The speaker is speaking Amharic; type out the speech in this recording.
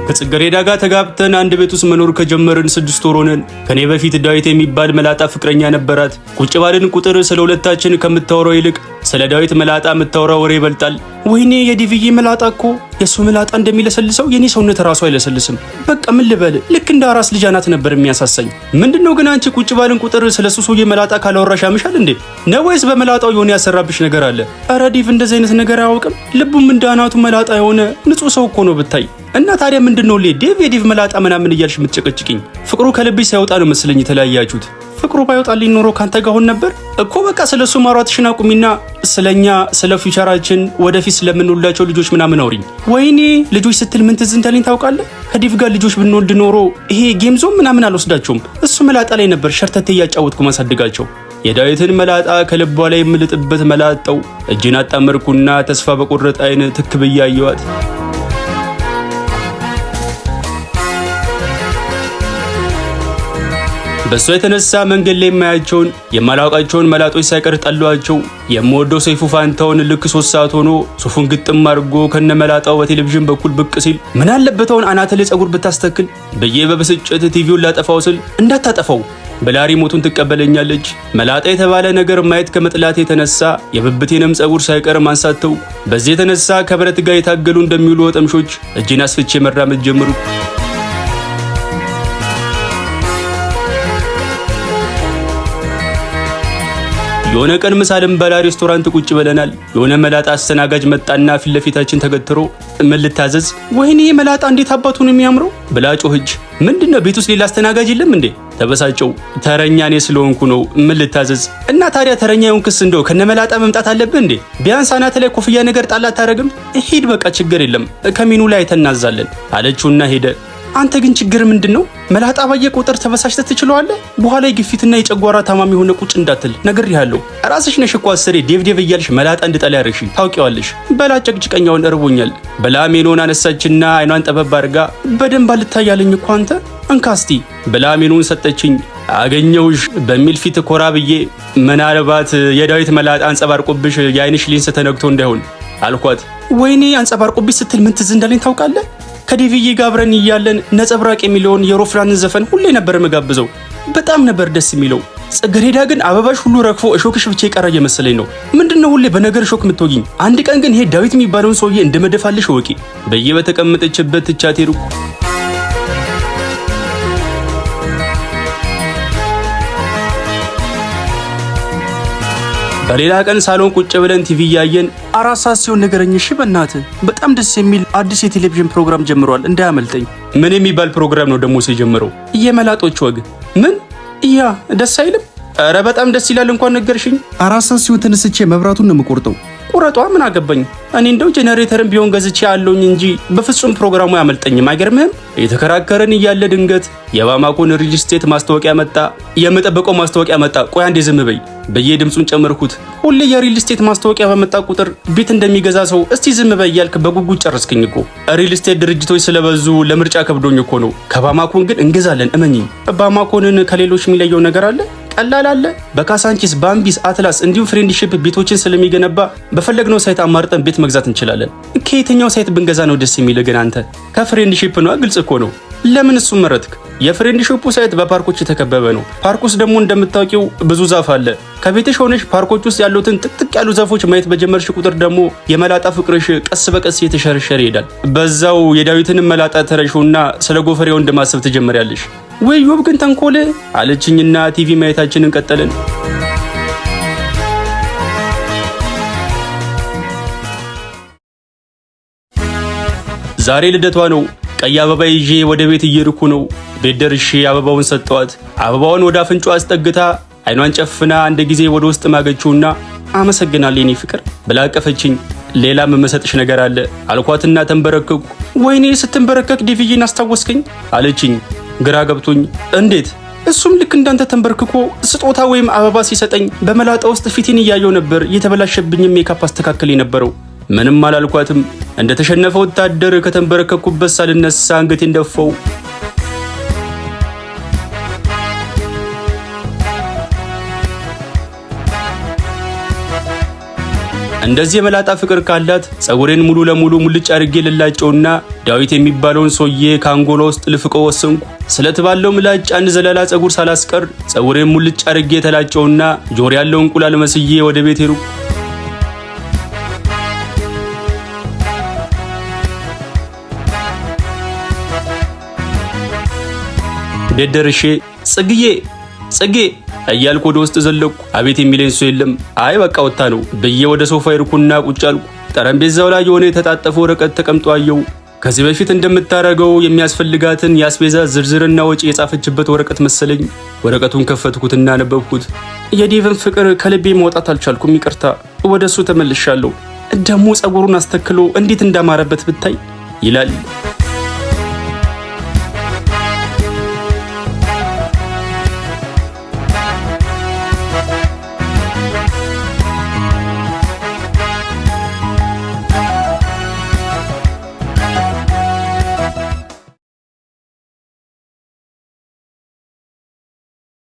ከጽጌረዳ ጋር ተጋብተን አንድ ቤት ውስጥ መኖር ከጀመርን 6 ወር ሆነን። ከኔ በፊት ዳዊት የሚባል መላጣ ፍቅረኛ ነበራት። ቁጭ ባልን ቁጥር ስለ ሁለታችን ከምታወራው ይልቅ ስለ ዳዊት መላጣ የምታወራው ወሬ ይበልጣል። ወይኔ የዲቪዬ መላጣ እኮ፣ የእሱ መላጣ እንደሚለሰልሰው የኔ ሰውነት ራሱ አይለሰልስም። በቃ ምን ልበል፣ ልክ እንደ አራስ ልጅ አናት ነበር የሚያሳሳኝ። ምንድነው ግን አንቺ ቁጭ ባልን ቁጥር ስለ እሱ ሰውዬ መላጣ ካላወራሽ ያምሻል እንዴ? ነው ወይስ በመላጣው የሆነ ያሰራብሽ ነገር አለ? ኧረ ዲቭ እንደዚህ አይነት ነገር አያውቅም። ልቡም እንደ አናቱ መላጣ የሆነ ንጹህ ሰው እኮ ነው ብታይ። እና ታዲያ ምንድነው ዴቭ የዴቭ መላጣ ምናምን እያልሽ የምትጨቀጭቅኝ? ፍቅሩ ከልብሽ ሳይወጣ ነው መሰለኝ የተለያያችሁት። ፍቅሩ ባይወጣልኝ ኖሮ ካንተ ጋር ሆን ነበር እኮ። በቃ ስለ እሱ ማውራትሽን አቁሚና ስለኛ፣ ስለ future ኣችን፣ ወደፊት ስለምንወልዳቸው ልጆች ምናምን አውሪኝ። ወይኔ ልጆች ስትል ምን ትዝ እንዳለኝ ታውቃለህ? ከዴቭ ጋር ልጆች ብንወልድ ኖሮ ይሄ game zone ምናምን አልወስዳቸውም። እሱ መላጣ ላይ ነበር ሸርተቴ እያጫወትኩ ማሳድጋቸው። የዳዊትን መላጣ ከልቧ ላይ የምልጥበት መላጣው እጄን አጣመርኩና ተስፋ በቆረጠ አይን ትክ ብዬ አየኋት። በእሷ የተነሳ መንገድ ላይ የማያቸውን የማላውቃቸውን መላጦች ሳይቀር ጠሏቸው። የምወደው ሰይፉ ፋንታውን ልክ 3 ሰዓት ሆኖ ሱፉን ግጥም አድርጎ ከነመላጣው በቴሌቪዥን በኩል ብቅ ሲል ምን አለበት አሁን አናተ ላይ ጸጉር ብታስተክል ብዬ በብስጭት ቲቪውን ላጠፋው ስል እንዳታጠፋው ብላ remote ኡን ትቀበለኛለች። መላጣ የተባለ ነገር ማየት ከመጥላት የተነሳ የብብቴንም ጸጉር ሳይቀር ማንሳት ተውኩ። በዚህ የተነሳ ከብረት ጋር የታገሉ እንደሚውሉ ወጠምሾች እጄን አስፍቼ መራመድ ጀመርኩ። የሆነ ቀን ምሳ ልንበላ ሬስቶራንት ቁጭ ብለናል። የሆነ መላጣ አስተናጋጅ መጣና ፊት ለፊታችን ተገትሮ ምን ልታዘዝ? ወይኔ መላጣ እንዴት አባቱ ነው የሚያምረው ብላ ጮኸች። ምንድነው ቤት ውስጥ ሌላ አስተናጋጅ የለም እንዴ? ተበሳጨው። ተረኛ እኔ ስለሆንኩ ነው። ምን ልታዘዝ? እና ታዲያ ተረኛ የሆንክስ እንደው ከነመላጣ መምጣት አለብህ እንዴ? ቢያንስ አናት ላይ ኮፍያ ነገር ጣል አታረግም? ሂድ በቃ ችግር የለም፣ ከሜኑ ላይ ተናዛለን አለችውና ሄደ። አንተ ግን ችግር ምንድን ነው? መላጣ ባየ ቁጥር ተበሳጭተህ ትችለዋለህ። በኋላ የግፊትና የጨጓራ ታማሚ የሆነ ቁጭ እንዳትል ነግሬሃለሁ። ራስሽ ነሽ እኮ አስሬ ዴቭ ዴቭ እያልሽ መላጣ እንድጠላ ያደረግሽኝ ታውቂዋለሽ። በላ ጨቅጭቀኛውን እርቦኛል ብላ ሜኖን አነሳችና አይኗን ጠበብ አድርጋ በደንብ አልታያለኝ እኮ አንተ፣ እንካስቲ ብላ ሜኖን ሰጠችኝ። አገኘውሽ በሚል ፊት ኮራ ብዬ ምናልባት የዳዊት መላጣ አንጸባርቆብሽ የአይንሽ ሊንስ ተነግቶ እንዳይሆን አልኳት። ወይኔ አንጸባርቆብሽ ስትል ምን ትዝ እንዳለኝ ታውቃለህ? ከዴቪዬ ጋር አብረን እያለን ነጸብራቅ የሚለውን የሮፍላንን ዘፈን ሁሌ ነበር የምጋብዘው። በጣም ነበር ደስ የሚለው። ጽጌረዳ ግን አበባሽ ሁሉ ረግፎ እሾክሽ ብቻ የቀረ እየመሰለኝ ነው። ምንድነው ሁሌ በነገር እሾክ የምትወጊኝ? አንድ ቀን ግን ይሄ ዳዊት የሚባለውን ሰውዬ እንደመደፋልሽ እወቂ ብዬ በተቀመጠችበት ትቻት ሄድኩ። በሌላ ቀን ሳሎን ቁጭ ብለን ቲቪ እያየን 4 ሰዓት ሲሆን ንገረኝ እሺ በእናትህ። በጣም ደስ የሚል አዲስ የቴሌቪዥን ፕሮግራም ጀምሯል፣ እንዳያመልጠኝ። ምን የሚባል ፕሮግራም ነው ደግሞ የጀመረው? የመላጦች ወግ። ምን ያ ደስ አይልም? ኧረ በጣም ደስ ይላል። እንኳን ነገርሽኝ። 4 ሰዓት ሲሆን ተነስቼ መብራቱን ነው የምቆርጠው። ቁረጧ፣ ምን አገባኝ እኔ። እንደው ጄኔሬተርም ቢሆን ገዝቼ ያለውኝ እንጂ በፍጹም ፕሮግራሙ አያመልጠኝም። አይገርምህም? የተከራከረን እያለ ድንገት የባማኮን ሪል ስቴት ማስታወቂያ መጣ። የምጠብቀው ማስታወቂያ መጣ። ቆይ አንዴ ዝም በይ ብዬ ድምፁን ጨመርኩት። ሁሌ የሪል ስቴት ማስታወቂያ በመጣ ቁጥር ቤት እንደሚገዛ ሰው እስቲ ዝም በይ እያልክ በጉጉት ጨረስክኝ እኮ። ሪል ስቴት ድርጅቶች ስለበዙ ለምርጫ ከብዶኝ እኮ ነው። ከባማኮን ግን እንገዛለን፣ እመኚኝ። ባማኮንን ከሌሎች የሚለየው ነገር አለ? ቀላል አለ። በካሳንቺስ፣ ባምቢስ፣ አትላስ እንዲሁም ፍሬንድሺፕ ቤቶችን ስለሚገነባ በፈለግነው site አማርጠን ቤት መግዛት እንችላለን። ከየትኛው site ብንገዛ ነው ደስ የሚል ግን አንተ? ከፍሬንድሺፕ ነው። ግልጽ እኮ ነው። ለምን እሱ መረጥክ? የፍሬንድሺፑ site በፓርኮች የተከበበ ነው። ፓርክ ውስጥ ደግሞ እንደምታውቂው ብዙ ዛፍ አለ። ከቤትሽ ሆነሽ ፓርኮች ውስጥ ያሉትን ጥቅጥቅ ያሉ ዛፎች ማየት በጀመርሽ ቁጥር ደግሞ የመላጣ ፍቅርሽ ቀስ በቀስ እየተሸረሸረ ይሄዳል። በዛው የዳዊትንም መላጣ ተረሺውና ስለ ጎፈሬው እንደማሰብ ትጀምሪያለሽ። ወይ ዮብ ግን ተንኮል አለችኝና ቲቪ ማየታችንን ቀጠልን። ዛሬ ልደቷ ነው። ቀይ አበባ ይዤ ወደ ቤት እየሄድኩ ነው። ቤት ደርሼ አበባውን ሰጠዋት። አበባውን ወደ አፍንጫዋ አስጠግታ አይኗን ጨፍና አንድ ጊዜ ወደ ውስጥ ማገችውና አመሰግናለሁ የኔ ፍቅር ብላ አቀፈችኝ። ሌላ የምሰጥሽ ነገር አለ አልኳትና ተንበረከኩ። ወይኔ ስትንበረከክ ዴቪዬን አስታወስከኝ አለችኝ። ግራ ገብቶኝ እንዴት? እሱም ልክ እንዳንተ ተንበርክኮ ስጦታ ወይም አበባ ሲሰጠኝ በመላጣ ውስጥ ፊቴን እያየው ነበር የተበላሸብኝም ሜካፕ አስተካከል የነበረው። ምንም አላልኳትም። እንደ ተሸነፈ ወታደር ከተንበረከኩበት ሳልነሳ አንገቴን ደፋው። እንደዚህ የመላጣ ፍቅር ካላት ጸጉሬን ሙሉ ለሙሉ ሙልጭ አድርጌ ልላጨውና ዳዊት የሚባለውን ሰውዬ ከአንጎሏ ውስጥ ልፍቀው ወሰንኩ። ስለት ባለው ምላጭ አንድ ዘለላ ጸጉር ሳላስቀር ጸጉሬን ሙልጭ አድርጌ ተላጨውና ጆሮ ያለው እንቁላል መስዬ ወደ ቤት ሄድኩ። ቤት ደርሼ ጽግዬ ጽጌ እያልኩ ወደ ውስጥ ዘለቅኩ። አቤት የሚለኝ ሰው የለም። አይ በቃ ወጣ ነው ብዬ ወደ ሶፋ ሄድኩና ቁጭ አልኩ። ጠረጴዛው ላይ የሆነ የተጣጠፈ ወረቀት ተቀምጦ አየው። ከዚህ በፊት እንደምታደርገው የሚያስፈልጋትን የአስቤዛ ዝርዝርና ወጪ የጻፈችበት ወረቀት መሰለኝ። ወረቀቱን ከፈትኩትና አነበብኩት። የዴቭን ፍቅር ከልቤ ማውጣት አልቻልኩም፣ ይቅርታ፣ ወደ እሱ ተመልሻለሁ። ደሞ ጸጉሩን አስተክሎ እንዴት እንዳማረበት ብታይ ይላል።